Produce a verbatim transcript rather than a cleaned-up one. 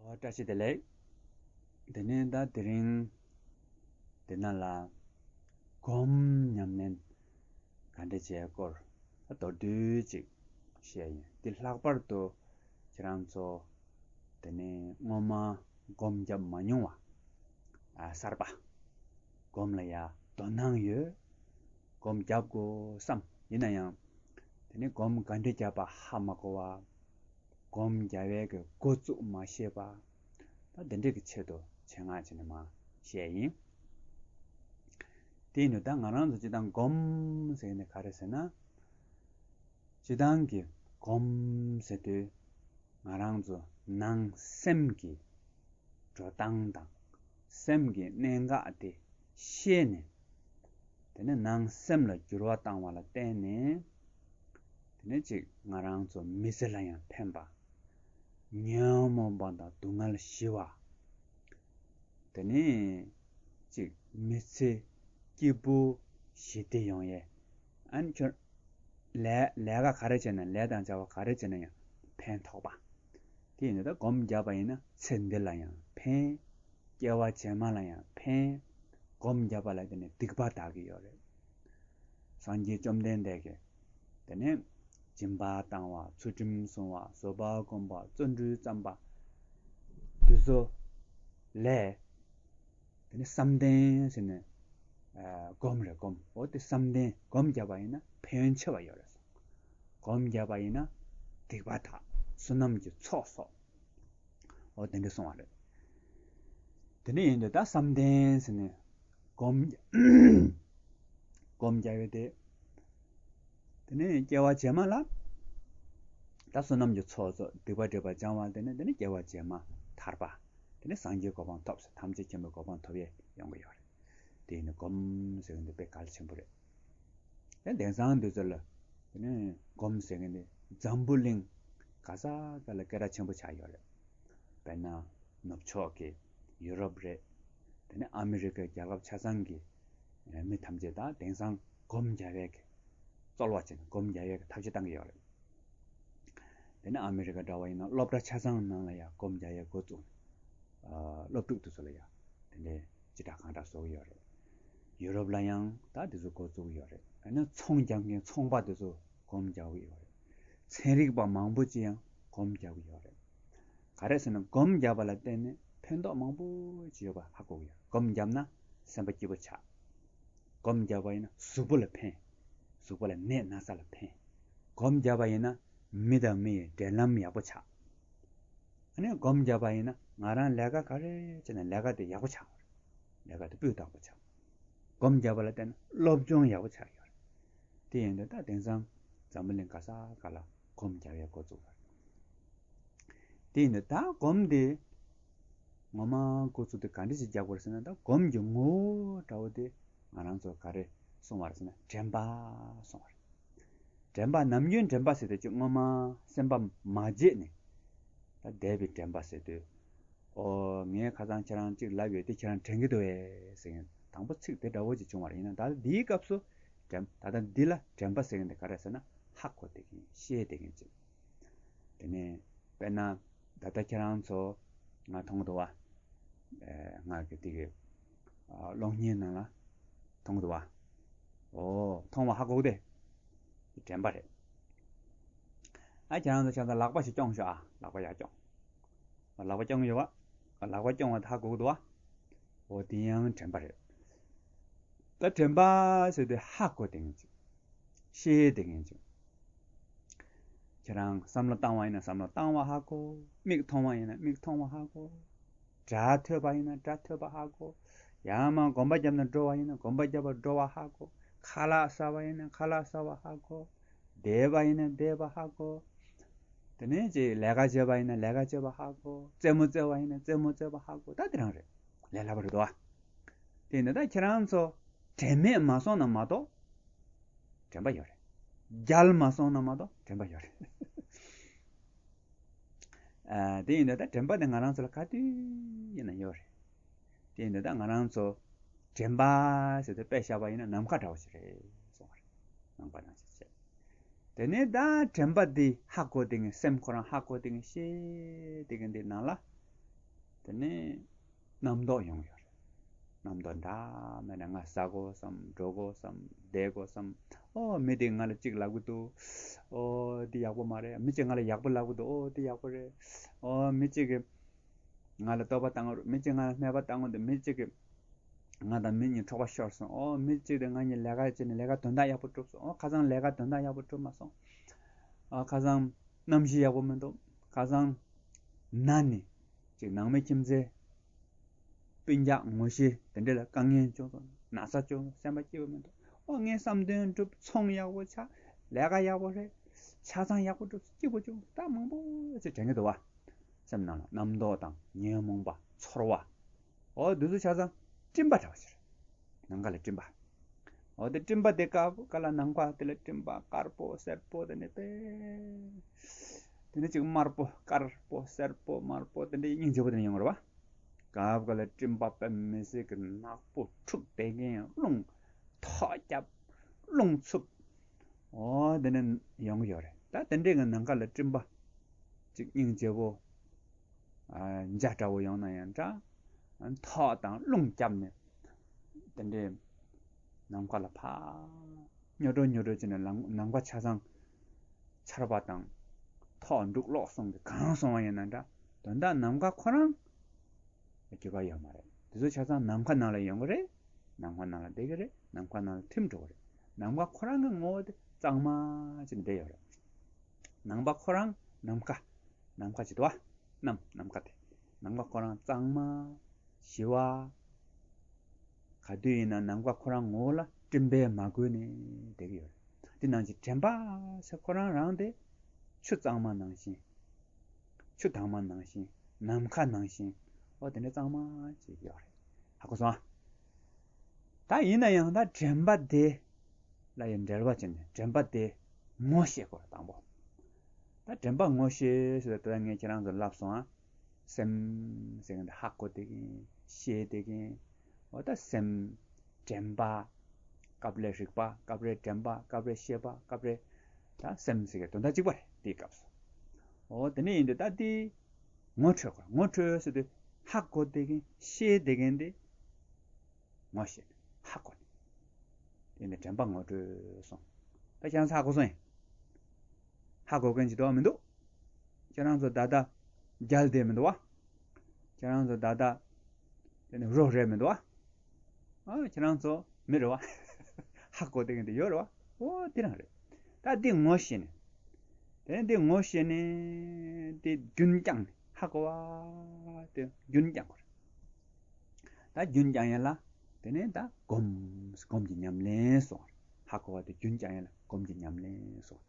བཀྲ་ཤིས་བདེ་ལེགས། དེ་ནས་ད་དེ་རིང་འདི་ན་ལ་སྒོམ་ཉམས་ལེན་ག་འདྲ་བྱེད་སྐོར་མདོར་བསྡུས་ཅིག་བཤད་ཡིན། འདི་ལྷག་པར་དུ་ཁྱེད་རང་ཚོ་དེ་ནས་སྔོན་མ་སྒོམ་བརྒྱབ་མ་མྱོང་བ། ཨ་གསར་པ་སྒོམ་ལ་ཡ་དོ་སྣང་ཡོད། སྒོམ་བརྒྱབ་དགོས་བསམ། ཡིན་ན་ཡང་དེ་ནས་སྒོམ་ག་འདྲ་བརྒྱབ་པ་ཧ་མ་གོ་བ། སྒོམ་རྒྱག་པའི་གི་འགོ་བཙུགས་མ་ཤེས་པ། ད་འདི་འདྲ་གི་ཆེད་དུ་ཆེད་མངགས་བྱས་ནས་མར་བཤད་ཡིན། དེ་ཡིན་དུས་ད་ང་རང་ཚོ་སྤྱིར་བཏང་སྒོམ་ཟེར་ནས་ག་རེ་ཟེར་ན། སྤྱིར་བཏང་གི་སྒོམ་ཟེར་དུས་ང་རང་ཚོ་ནང་སེམས་ཀྱི་འགྲོ་སྟངས་དང་སེམས་ཀྱི་གནད་འགག་དེ་ཤེས་ནས། དེ་ནས་ནང་སེམས་ལ་འགྱུར་བ་བཏང་བ་ལ་བརྟེན་ནས། དེ་ནས་ཅིག་ང་རང་ཚོ་མི་ཚེ་ལ་ཡང་ཕན་པ། ཉོན་མོངས་པ་དང་སྡུག་བསྔལ་ཞི་བ། དེ་ནས་ཅིག་མི་ཚེ་སྐྱིད་པོ་ཞི་བདེ་ཡོང་ཡས། ཨ་ནི་ཁྱོད་ལས་ལས་ཀ་ག་རེ་བྱས་ན་ལས་དང་བྱ་བ་ག་རེ་བྱས་ན་ཡང་ཕན་ཐོགས་པ། དེ་ཡིན་ན་ད་སྒོམ་བརྒྱབ་པ་ཡིན་ན་ཚེ་འདི་ལ་ཡང་ཕན། སྐྱེ་བ་རྗེས་མ་ལ་ཡང་ཕན། སྒོམ་བརྒྱབ་པ་ལ་དེ་ནས་སྡིག་པ་དག་གི་ཡོད་རེད། སངས་རྒྱས་བཅོམ་ལྡན་འདས་ཀྱིས་དེ་ནས་སྦྱིན་པ་བཏང་བ། ཚུལ་ཁྲིམས་བསྲུང་བ། བཟོད་པ་སྒོམ་པ། བརྩོན་འགྲུས་བརྩམས་པ། འདི་ཚོ་ལས་དེ་ནས་བསམ་གཏན་ཟེར་ནས་ཨ་སྒོམ་རེད། སྒོམ། འོ་དེ་བསམ་གཏན་སྒོམ་བརྒྱབ་པ་ཡིན་ན་ཕན་ཡོན་ཆེ་བ་ཡོད་རེད་གསུངས། སྒོམ་བརྒྱབ་པ་ཡིན་ན་སྡིག་པ་དག། བསོད་ནམས་ཀྱི་ཚོགས་གསོག། འོ་དེ་འདྲ་གསུངས་པ་རེད། དེ་འདྲ་ཡིན་དུས་ད་བསམ་གཏན་ཟེར་ནས་སྒོམ་སྒོམ་རྒྱག་ཡོད་དེ། དེ་ནས་སྐྱེ་བ་རྗེས་མ་ལ་ད་བསོད་ནམས་ཀྱི་ཚོགས་གསོག། སྡིག་པ་སྒྲིབ་པ་སྦྱང་བ། དེ་ནས་དེ་ནས་སྐྱེ་བ་རྗེས་མ་ཐར་པ། དེ་ནས་སངས་རྒྱས་གོ་འཕང་ཐོབ་ཟེར། ཐམས་ཅད་མཁྱེན་པའི་གོ་འཕང་ཐོབ་ཡས་ཡོང་གི་ཡོད་རེད། དེ་ཡིན་ན་སྒོམ་ཟེར་གི་འདུག་པས་གལ་ཆེན་པོ་རེད། ཡང་དེང་སང་འདི་ཚོ་ལ་དེ་ནས་སྒོམ་ཟེར་མཁན་དེ་འཛམ་བུ་གླིང་ག་ས་ག་ལ་སྐད་གྲགས་ཆེན་པོ་ཆགས་ཡོད་རེད། དཔེར་ན་ནུབ་ཕྱོགས་ཀྱི་ཡུ་རོབ་རེད། དེ་ནས་ཨ་མི་རི་ཀའི་རྒྱལ་ཁབ་ཆ་ཚང་གི་མི་ཐམས་ཅད་ད་དེང་སང་སྒོམ་རྒྱག་ཡས་ཀྱི་རྩོལ་བ་བྱས་ནས་སྒོམ་རྒྱག་ཡས་ཀྱི་ཐབས་ཤེས་བཏང་གི་ཡོད་རེད། དེ་ནས་ཨ་མི་རི་ཀ་འདྲ་བ་ཡིན་ན་སློབ་གྲྭ་ཆ་ཚང་ནང་ལ་ཡང་སྒོམ་རྒྱག་ཡས་འགོ་བཙུགས། ཨ་སློབ་ཕྲུག་དེ་ཚོ་ལ་ཡང་དེ་འདྲའི་ཅི་དྲག་གང་དྲག་བཟོ་གི་ཡོད་རེད། ཡུ་རོབ་ལ་ཡང་ད་དེ་ཚོ་འགོ་བཙུགས་ཀྱི་ཡོད་རེད། ཨ་ནི་ཚོང་རྒྱག་མཁན་ཚོང་པ་དེ་ཚོ་སྒོམ་རྒྱག་གི་ཡོད་རེད། ཚན་རིག་པ་མང་པོ་ཅིག་ཡང་སྒོམ་རྒྱག་གི་ཡོད་རེད། ག་རེ་ཟེར་ན་སྒོམ་རྒྱག་པ་ལ་བརྟེན་ནས་ཕན་ཐོགས་མང་པོ་ཅིག་ཡོད་པ་ཧ་གོ་གི་ཡོད། སྒོམ་རྒྱབ་ན་སེམས་པ་སྐྱིད་པོ་ཆགས། སྒོམ་རྒྱབ་པ་ཡིན་ན་གཟུགས་པོ་ལ་ཕན། གཟུགས་པོ་ལ་ནད་ན་ཚ་ལ་ཕན། སྒོམ་རྒྱབ་པ་ཡིན་ན་མི་དང་མི་ཡི་འབྲེལ་ལམ་ཡག་པོ་ཆགས། ཨ་ནི་སྒོམ་རྒྱབ་པ་ཡིན་ན་ང་རང་ལས་ཀ་ག་རེ་བྱས་ན་ལས་ཀ་དེ་ཡག་པོ་ཆགས། ལས་ཀ་དེ་སྤུས་དག་པོ་ཆགས། སྒོམ་རྒྱབ་པ་ལ་བརྟེན་ནས་སློབ་སྦྱོང་ཡག་པོ་ཆགས་ཡོད་རེད། དེ་ཡིན་དུས་ད་དེང་སང་འཛམ་བུ་གླིང་ག་ས་ག་ལ་སྒོམ་རྒྱག་ཡས་འགོ་བཙུགས་པ་རེད། དེ་ཡིན་དུས་ད་སྒོམ་དེ་ངོ་མ་འགོ་བཙུགས་དེ་ག་འདྲ་ཞིག་རྒྱག་དགོས་རེད་ཟེར་ན། ད་སྒོམ་གྱི་ངོ་བོ་འདྲ་བོ་དེ་ང་རང་ཚོ་ག་རེ་གསུངས་པ་རེད་ཟེར་ན་དྲན་པ་གསུངས་པ་རེད། དྲན་པ་ནམ་རྒྱུན་དྲན་པ་ཟེར་དུས་ཅིག་སྔོན་མ་སེམས་པ་མ་བརྗེད་ནས་ད་འདས་པའི་དྲན་པ་ཟེར་དུས། ཨོ་ངས་ཁ་སང་ཁྱེད་རང་ཅིག་ལབ་ཡོད་དེ་ཁྱེད་རང་དྲན་གྱི་འདུག་གས་ཟེར་མཁན་དང་པོ་ཚིག་དེ་འདྲ་བོ་ཅིག་བྱུང་བ་རེད། ཡིན་ན་ད་འདིའི་སྐབས་སུ་དྲན་ད་ལྟ་འདི་ལ་དྲན་པ་ཟེར་མཁན་དེ་ག་རེ་ཟེར་ན་ཧ་གོ་བསྡད་མཁན་ཤེས་བསྡད་མཁན་ཅིག་དེ་ནས་དཔེར་ན་ད་ལྟ་ཁྱེད་རང་ཚོ་ང་མཐོང་གི་འདུག་བ། ཨེ་ང་གི་དེ་གི་ཨ་གློག་བརྙན་ནང་ལ་མཐོང་གི་འདུག་བ། ཨོ་མཐོང་བ་ཧ་གོ་གི་དེ་དྲན་པ་རེད། ཨ་ཁྱེད་རང་ཚོ་ཆ་ཚང་ལག་པ་ཞིག་རྐྱོང་ཤོག་ཨ་ལག་པ་ཡར་རྐྱོང་། ལག་པ་རྐྱོང་གི་ཡོད་པ། ལག་པ་རྐྱོང་བ་དེ་ཧ་གོ་གི་འདུག་བ། འོ་དེ་ཡང་དྲན་པ་རེད། ད་དྲན་པ་ཟེར་དུས་ཧ་གོ་བསྡད་མཁན་ཅིག་ཤེས་བསྡད་མཁན་ཅིག་ཁྱེད་རང་བསམ་བློ་བཏང་བ་ཡིན་ན་བསམ་བློ་བཏང་བ་ཧ་གོ། མིག་མཐོང་བ་ཡིན་ན་མིག་མཐོང་བ་ཧ་གོ། སྒྲ་ཐོས་པ་ཡིན་ན་སྒྲ་ཐོས་པ་ཧ་གོ། ཡང་མ་སྒོམ་པ་བརྒྱབ་ན་འགྲོ་བ་ཡིན་ན་སྒོམ་པ་བརྒྱབ་པ་འགྲོ་བ་ཧ་གོ། ཁ་ལག་ཟ་བ་ཡིན་ན་ཁ་ལག་ཟ་བ་ཧ་གོ། བསྡད་པ་ཡིན་ན་བསྡད་པ་ཧ་གོ། དེ་ནས་ཅིག་ལས་ཀ་བྱེད་པ་ཡིན་ན་ལས་ཀ་བྱེད་པ་ཧ་གོ། རྩེད་མོ་རྩེ་བ་ཡིན་ན་རྩེད་མོ་རྩེ་བ་ཧ་གོ། ད་དེ་རང་རེད། ལས་སླ་པོ་རེད་དོ། དེ་ནས་ད་ཁྱེད་རང་ཚོ་དྲན་མེད་མ་སོང་ན་མ་གཏོགས་དྲན་པ་ཡོད་རེད། རྒྱལ་མ་སོང་ན་མ་གཏོགས་དྲན་པ་ཡོད་རེད། ཨ་དེ་ཡིན་དུས་ད་དྲན་པ་དེ་ང་རང་ཚོ་ལ་ག་དུས་ཡིན་ན་ཡོད་རེད། དེ་ཡིན་དུས་ད་ང་རང་ཚོ་དྲན་པ་ཟེར་དུས་དཔེ་བཞག་པ་ཡིན་ན་ནམ་མཁའ་འདྲ་བོ་ཞིག་རེད་གསུངས་པ་རེད། ནམ་མཁའ་ནང་བཞིན་བྱས། དེ་ནས་ད་དྲན་པ་འདི་ཧ་གོ་བསྡད་མཁན་སེམས་ཁོ་རང་ཧ་གོ་བསྡད་མཁན་ཤེས་བསྡད་མཁན་འདི་ནང་ལ་ དེ་ནས་རྣམ་རྟོག་ཡོང་ཡོད་རེད། རྣམ་རྟོག་འདྲ་མིན་འདྲ། ང་ཟ་དགོས་བསམ། འགྲོ་དགོས་བསམ། བསྡད་དགོས་བསམ། ཨོ་མི་དེ་ང་ལ་གཅིག་ལབ་གི་འདུག་ཨོ་འདི་ཡག་པོ་མ་རེད། མི་གཅིག་ང་ལ་ཡག་པོ་ལབ་གི་འདུག་ཨོ་འདི་ཡག་པོ་རེད། ཨོ་མི་གཅིག་གིས་ང་ལ་བསྟོད་པ་བཏང་གི་འདུག་མི་གཅིག་ང་ལ་སྨད་པ་བཏང་གི་འདུག་མི་གཅིག་གིས་ང་དང་མི་གཉིས་འཕྲོག་པ་ཤོར་སོང་། ཨོ་མི་གཅིག་དེ་ང་གཉིས་ལས་ཀ་བྱས་ནས་ལས་ཀ་དོན་དག་ཡག་པོ་གྲུབ་སོང་། ཨོ་ཁ་སང་ལས་ཀ་དོན་དག་ཡག་པོ་གྲུབ་མ་སོང་། ཨོ་ཁ་སང་གནམ་གཤིས་ཡག་པོ་མི་འདུག་ཁ་སང་ན་ནས་ཅིག་ནང་མི་ཁྱིམ་མཚེས་སྤུན་ཀྱག་ངོ་ཤེས་དེ་འདྲ་ལ་དཀའ་ངལ་བྱུང་སོང་། ན་ཚ་བྱུང་སོང་། སེམས་པ་སྐྱིད་པོ་མི་འདུག་ཨོ་ངའི་བསམ་དོན་འགྲུབ། ཚོང་ཡག་པོ་ཆགས། ལས་ཀ་ཡག་པོ་རེད། ཆ་ཚང་ཡག་པོ་འགྲུབ། སྐྱིད་པོ་བྱུང་། ད་མང་པོ་ཅིག་དྲན་གྱི་འདུག་བ། སེམས་ནང་ལ་རྣམ་རྟོག་དང་ཉོན་མོངས་པ་ཚོར་བ། ཨོ་འདི་ཚོ་ཆ་ཚང་སྤྲིན་པ་འདྲ་བ་ཞིག་རེད། ནམ་མཁའ་ལ་སྤྲིན་པ། ཨོ་དེ་སྤྲིན་པ་དེ་ཀ་ཀ་ལ་ནམ་མཁའ་དེ་ལ་སྤྲིན་པ་དཀར་པོ་སེར་པོ་དེ་ནས་དཔེ། དེ་ནས་ཅིག་དམར་པོ་དཀར་པོ་སེར་པོ་དམར་པོ་དེ་འདྲའི་སྙིང་རྗེ་པོ་དེ་འདྲ་ཡོང་གི་རེད་བ། ཀ་ཀ་ལ་སྤྲིན་པ་དཔེ་མི་སྲིད་ཀྱི་ནག་པོ་འཁྲུག་བསྡད་མཁན། རླུང་ཐོག་བརྒྱབ། རླུང་འཚུབ། ཨོ་དེ་ནས་ཡོང་གི་ཡོད་རེད། ད་དེ་འདྲའི་གི་ནམ་མཁའ་ལ་སྤྲིན་པ་ཅིག་སྙིང་རྗེ་པོ། ཨ་འཇའ་འདྲ་བོ་ཡོང་ན་ཡང་འདྲ། ཐོག་དང་རླུང་བརྒྱབ་ནས་དེ་འདྲའི་ནམ་མཁའ་ལ་ཕར་སྙོ་དྲོ་སྙོ་དྲོ་བྱས་ནས་ལམ་ནམ་མཁའ་ཆ་ཚང་ཆར་པ་དང་ཐོག་འབྲུག་གློག་གསུམ་གྱིས་གང་སོང་བ་ཡིན་ན་འདྲ། དོན་དག་ནམ་མཁའ་ཁོ་རང་ལ་འགྱུར་བ་ཡོད་མ་རེད། དེ་ཚོ་ཆ་ཚང་ནམ་མཁའ་ནང་ལ་ཡོང་གི་རེད། ནམ་མཁའ་ནང་ལ་བསྡད་ཀྱི་རེད། ནམ་མཁའ་ནང་ལ་ཐིམ་འགྲོ་གི་རེད། ནམ་མཁའ་ཁོ་རང་གི་ངོ་བོ་དེ་གཙང་མ་ཅིག་བསྡད་ཡོད་རེད། ནམ་མཁའ་ཁོ་རང་ནམ་མཁའ། ནམ་མཁའ་ཅིག་འདུག་བ། ནམ་ནམ་མཁའ་དེ། ནམ་མཁའ་ཁོ་རང་གཙང་མ། ཞི་བ། ག་དུས་ཡིན་ན་ནམ་མཁའ་ཁོ་རང་ངོ་བོ་ལ་སྤྲིན་པས་མ་གོས་ནས་བསྡད་ཀྱི་ཡོད་རེད། དེ་ནང་བཞིན་དྲན་པ་ཟེར་ཁོ་རང་རང་དེ་ཆུ་གཙང་མ་ནང་བཞིན། ཆུ་དྭངས་མ་ནང་བཞིན། ནམ་མཁའ་ནང་བཞིན། ཨོ་དེ་འདྲ་གཙང་མ་ཅིག་ཡོད་རེད། ཧ་གོ་སོང་ཨ། ད་ཡིན་ན་ཡང་ད་དྲན་པ་དེ་ལ་ཡང་འབྲེལ་བ་བྱས་ནས་དྲན་པ་དེ་ངོ་ཤེས་དགོས་རེད་དང་པོ། ད་དྲན་པ་ངོ་ཤེས་ཟེར་ད་ངས་ཁྱེད་རང་ཚོར་ལབ་སོང་ཨ། སེམས་ཟེར་མཁན་དེ་ཧ་གོ་བསྡད་མཁན། ཤེས་བསྡད་མཁན། འོ་ད་སེམས། དྲན་པ། སྐབས་རེ་རིག་པ། སྐབས་རེ་དྲན་པ། སྐབས་རེ་ཤེས་པ། སྐབས་རེ་ད་སེམས་ཟེར་མཁན་དོན་དག་གཅིག་པ་རེད་དེའི་སྐབས་སུ། འོ་དེ་འདྲ་ཡིན་དུས་ད་དེ་ངོ་འཕྲོད་དགོས། ངོ་འཕྲོད་ཟེར་དུས་ཧ་གོ་བསྡད་མཁན། ཤེས་བསྡད་མཁན་དེ་ངོ་ཤེས་ནས་ཧ་གོ་ནས། དེ་ནས་དྲན་པ་ངོ་འཕྲོད་སོང་། ད་ཁྱེད་རང་ཚོ་ཧ་གོ་སོང་ཡིན། ཧ་གོ་མཁན་ཅིག་འདུག་བ་མི་འདུག་ཁྱེད་རང་ཚོ་ད་ལྟ་རྒྱལ་བསྡད་མི་འདུག་བ། ཁྱེད་རང་ཚོ་ད་ལྟ་དེ་ནས་རོ་རེད་མི་འདུག་བ། ཨ་ཁྱེད་རང་ཚོ་མི་རེད་བ། ཧ་གོ་བསྡད་མཁན་དེ་ཡོད་རེད་བ། ཨོ་དེ་རང་རེད། ད་འདི་ངོ་ཤེས་ནས། དེ་ནས་འདི་ངོ་ཤེས་ནས་དེ་རྒྱུན་བསྐྱངས་ནས་ཧ་གོ་བ་དེ་རྒྱུན་བསྐྱངས་དགོས་རེད། ད་རྒྱུན་བསྐྱངས་ཡ་ལ་དེ་ནས་ད་སྒོམ། སྒོམ་གྱི་ཉམས་ལེན་སོགས། ཧ་གོ་བ་དེ་རྒྱུན་བསྐྱངས་ཡ་ལ་སྒོམ་གྱི་ཉམས་ལེན་སོགས།